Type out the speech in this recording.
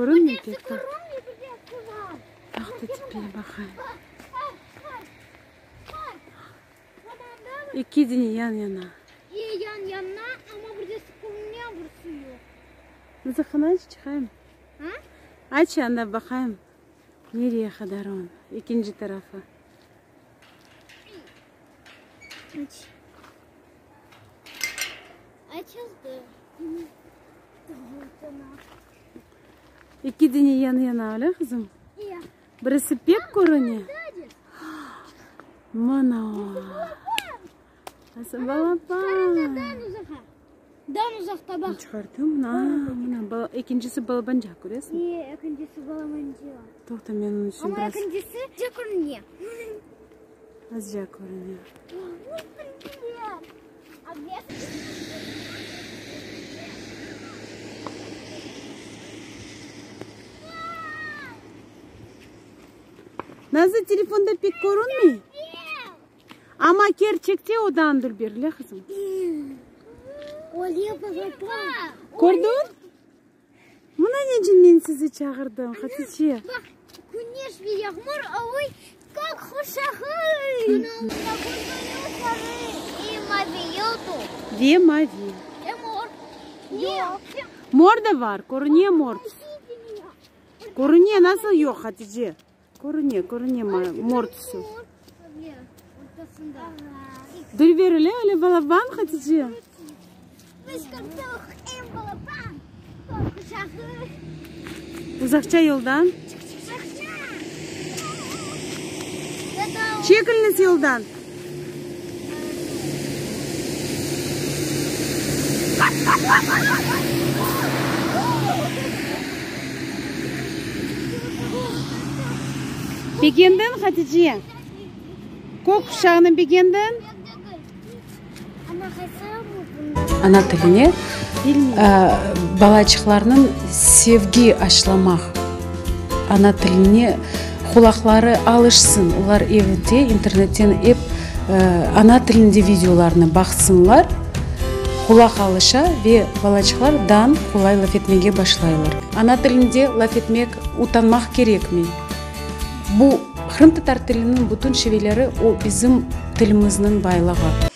Körünmey pek ta. Toqta tepeye baqayım. Eki dene yan yana. Yan yana, amma birdesi körüne, birisi yoq. Nazaqanı aç çıqayım. Aç anda baqayım. Nereye qadar onıñ ekinci tarafı. Aç. Açıldı. Eki dene yan yana, öyle qızım? Birisi pek körüne. Mına o. Nasıl balaban. Dan uzaqta baq. Çıqarttım. Mına, mına. Ekincisi balabanca, köresiñ? İyi, ekincisi balabanca. Toqta, men onıñ içün Amma biraz... ekincisi körüne. Azca körüne. Nazlı telefonda pek körünmey. Amma kerçekte odan dülber, le qızım? Kördiñ? Mına nece men sizi çağırdım, Hatice. Baq, küneş ve yağmur oy kök quşağı. Ve mavi. Mor da bar, körüne mor tüs. Körüne, nasıl yoq, Hatice? Körüne, körüne mor tüsü. Dülber öyle, öyle balaban, Hatice? Uzaqça yoldan. Çekiliniz yoldan. Begendiñ, Hatice? Kök quşağını begendiñ? Ana tiline balaçıqlarnıñ sevgi aşlamaq, ana tiline qulaqları alışsın, olar evde internetten ep ana tilinde videolarnı baqsınlar, qulaq alışa ve balaçıqlar dan qolay laf etmege başlaylar. Ana tilinde laf etmek utanmaq kerekmey. Bu qırımtatar tiliniñ bütün şiveleri o bizim tilimizniñ baylığı.